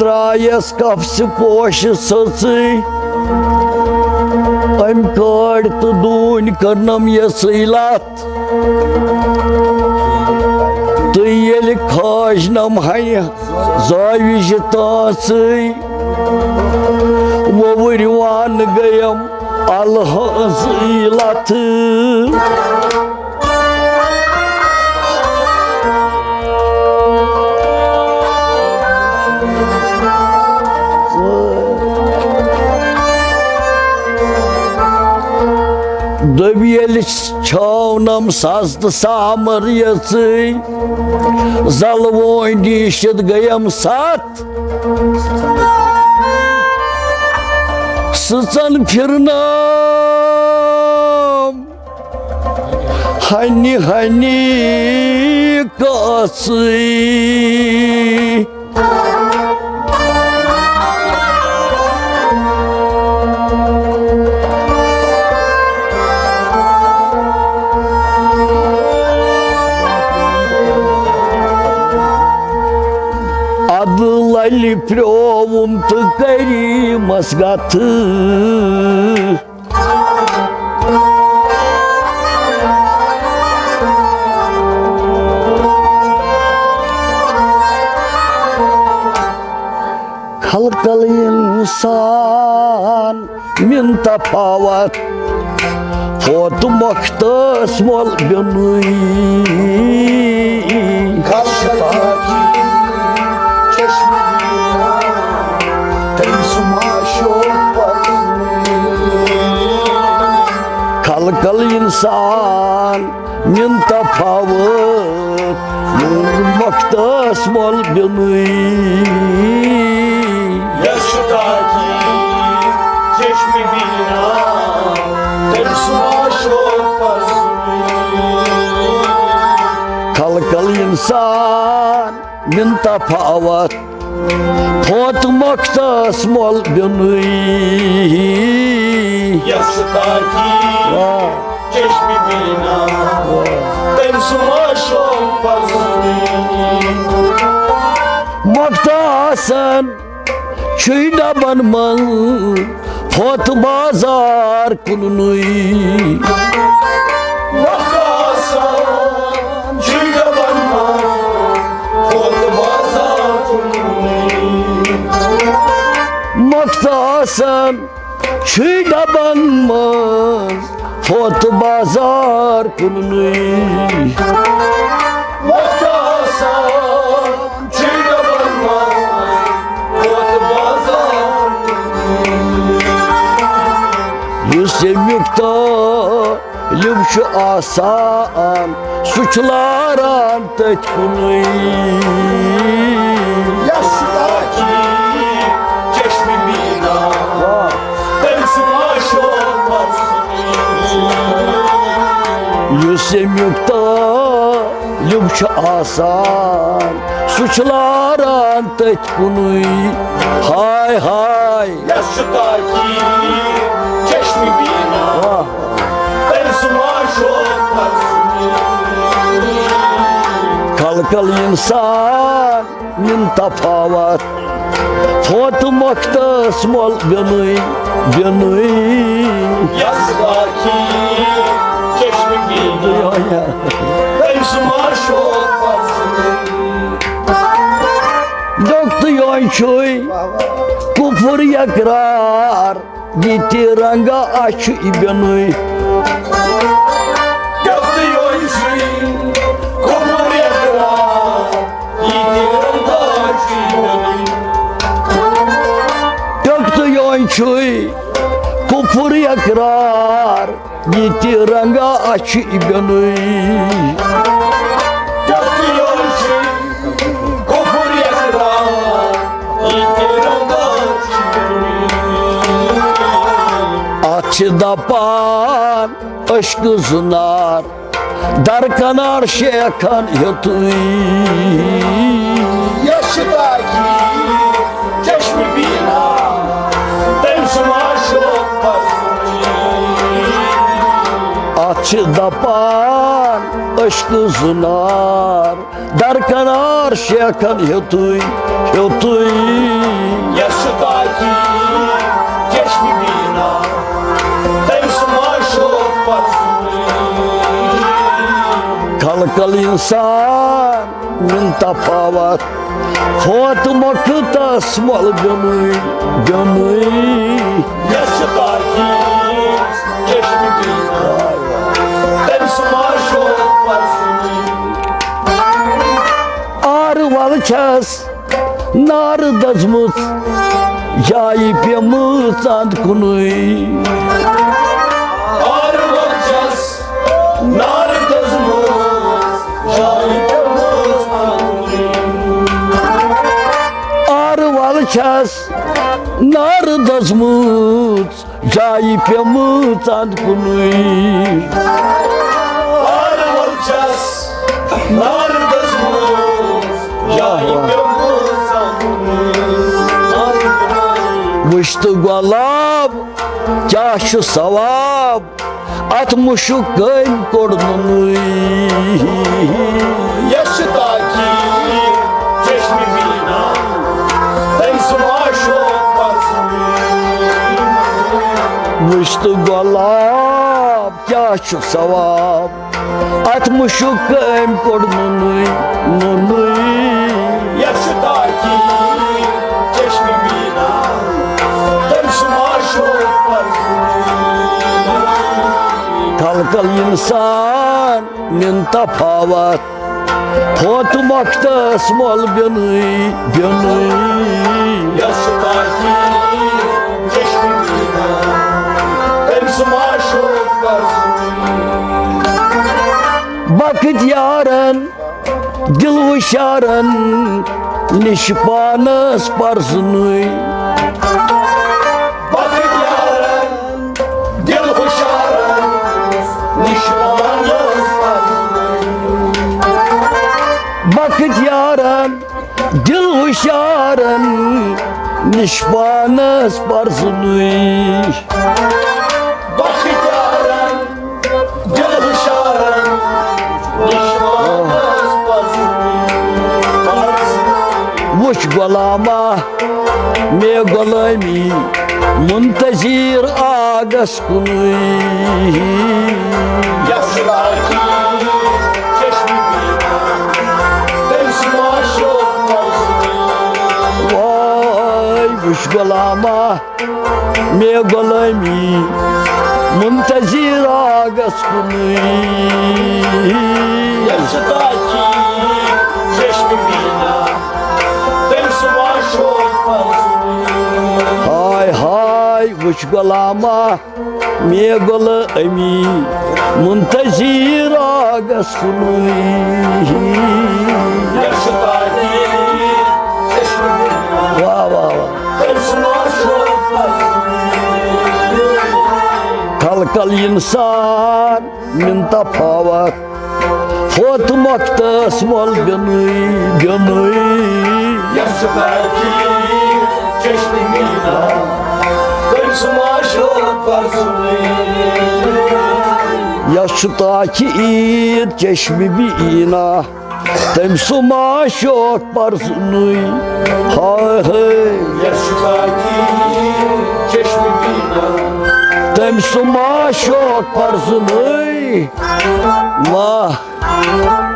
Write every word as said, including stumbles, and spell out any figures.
آیس کفسہِ پوشہِ سٕژٕے، أمۍ کٲڑۍ تہٕ ڈوٗنۍ کٔرنم یژٕے لتھ۔ تہٕ ییٚلہِ کھٲجنم ہنہِ زٲوِجہِ تٲژٕے، وُوٕرۍ وان گٔیم الہٕ ہٲنزٕے لتھٕ۔ دوٚپۍ ییٚلہِ چھٲونم سستہٕ سامر یژٕے، زلہٕ وونۍ نیٖشِتھ گٔیم ستھ۔ سٕژن پھِرنٲم ہنہِ ہنہِ کٲژٕے۔ ادٕ للہِ پرٛووُم تہٕ کریٖمس گتھٕ۔ خلقل انسان من تفاوت، فوت مۄختس مۄل بیوٚنُے۔ خلقل چشم بینا، تٔمۍ سُنٛد ما شوق پرنُے۔ خلقل انسان من تفاوت، مۄختس مۄل بیوٚنُے۔ یس چھُ تاکہِ چشم بینا، تٔمۍ سُنٛد ما شوق پرنُے۔ خلقل انسان من تفاوت، فوت مۄختس مۄل بیوٚنُے۔ یس چھُ تاکہِ واہ۔ چشم بینا، واہ۔ تٔمۍ سُنٛد ما شوق پرنُے۔ مۄخت آسان چھُے ڈبن منٛز، فوت بازار کُنُے۔ وقت آسان چھُے ڈبن منٛز، فوت بازار کُنُے۔ وقت آسان چھُے ڈبن منٛز، فوت بازار کُنُے۔ وقت آسان چھُے ڈبن منٛز، فوت بازار کُنُے۔ یُس ییٚمیُک طٲلب چھُ آسان، سُہ چھُ لاران تٔتھۍ کُنُے۔ یس تاکہِ چشم بینا، واہ۔ تٔمۍ سُنٛد ما شوق پرنُے۔ یُس ییٚمیُک طٲلب چھُ آسان، سُہ چھُ لاران تٔتھۍ کُنُے۔ ہاے ہاے۔ یس چھُ تاکہِ چشم بینا، واہ۔ تٔمۍ سُنٛد ما شوق پرنُے۔ خلقل انسان من تفاوت، فوت مۄختس مۄل بیوٚنُے، بیوٚنُے۔ یس تاکہِ چشم بینا، تٔمۍ سُنٛد ما شوق پرنُے۔ ڈوٚک تہٕ یوٚنۍ چھُے کُفر اقرار، یہِ تہِ رنگا اَسہِ چھُ یہِ بیوٚنُے۔ ڈوٚک تہٕ یوٚنۍ چھُے کُفر اقرار، یہِ تہِ رنگا اَسہِ چھُ یہِ بیوٚنُے۔ ڈوٚک تہٕ یوٚنۍ چھُے کُفر اقرار، یہِ تہِ رنگا اَسہِ چھُ یہِ بیوٚنُے۔ ڈوٚک تہٕ یوٚنۍ چھُے کُفر اقرار، یہِ تہِ رنگا اَسہِ چھُ یہِ بیوٚنُے۔ اتھ چھِ دپان عشقہٕ زُنار، درکنار شیخن ہیوٚتُے۔ یس چھُ تاکہِ چشم بینا، تٔمۍ سُنٛد ما شوق پرنُے۔ اتھ چھِ دپان عشقہٕ زُنار، درکنار شیخن ہیوٚتُے، ہیوٚتُے۔ چشمِ بینا، تٔمۍ سُنٛد معشوق پرزُن۔ کل کل انسان من تفاوت، فوت مۄکھٕ تس مۄل بیوٚنُے، بیوٚنُے۔ یس چھُ تاکہِ چشمِ بینا، تٔمۍ سُنٛد معشوق پرزُن۔ آرٕ ول چھس نار دٔزمٕژ، جایہِ پیمٕژ اند کُنُے۔ آرٕ ول چھس نار دٔزمٕژ، جایہِ پیمٕژ اند کُنُے۔ آرٕ ول چھس نار دٔزمٕژ، جایہِ پیمٕژ اند کُنُے۔ آرٕ ول چھس نار دٔزمٕژ، جایہِ پیمٕژ اند کُنُے۔ وٕچھ تہٕ گۄلاب کیٛاہ چھُ ثواب، اتھ مُشُک کٔمۍ کوٚڑ نُنُے۔ یس چھُ تاکہِ چشمِ بینا، تٔمۍ سُنٛد معشوق پرزُن۔ وٕچھ تہٕ گۄلاب کیٛاہ چھُ ثواب، اتھ مُشُک کٔمۍ کوٚڑ نُنُے، نُنُے۔ یس چھُ تاکہِ چشمِ بینا، تٔمۍ سُنٛد معشوق پرزُن۔ کل کل انسان من تفاوت، فوت مۄکھٕ تس مۄل بیوٚنُے، بیوٚنُے۔ یس چھُ تاکہِ چشمِ بینا، تٔمۍ سُنٛد معشوق پرزُن۔ بخت یارن دل ہُشارن نِش پانس پرزُنُے۔ بخت یارن دل ہُشارن نِش پانس پرزُنُے۔ بخت یارن دل ہُشارن نِش پانس پرزُنُے۔ بخت یارن دل ہُشارن نِش پانس پرزُنُے۔ وٕچھ غلامہ مےٚ غلٲمی منتظر آگس کُنُے۔ یس چھُ تاکہِ چشمِ بینا، تٔمۍ سُنٛد معشوق پرزُن۔ واے وٕچھ غلامہ مےٚ غلٲمی منتظر آگس کُنُے۔ یس چھُ تاکہِ چشمِ بینا، تٔمۍ سُنٛد معشوق پرزُن۔ ہاے ہاے وٕچھ غلامہ مےٚ غلٲمی منتظر آگس کُنُے۔ یس چھُ تاکہِ چشمِ بینا، واہ واہ واہ۔ تٔمۍ سُنٛد معشوق پرزُن۔ کل کل انسان من تفاوت، فوت مۄکھٕ تس مۄل بیوٚنُے، بیوٚنُے۔ یس چھُ تاکہِ چشمِ بینا، تٔمۍ سُنٛد معشوق پرزُنُے۔ یس چھُ تاکہِ عید چشمِ بینا، تٔمۍ سُنٛد معشوق پرزُنُے۔ ہاے ہاے۔ یس چھُ تاکہِ چشمِ بینا، تٔمۍ سُنٛد معشوق پرزُنُے۔ واہ۔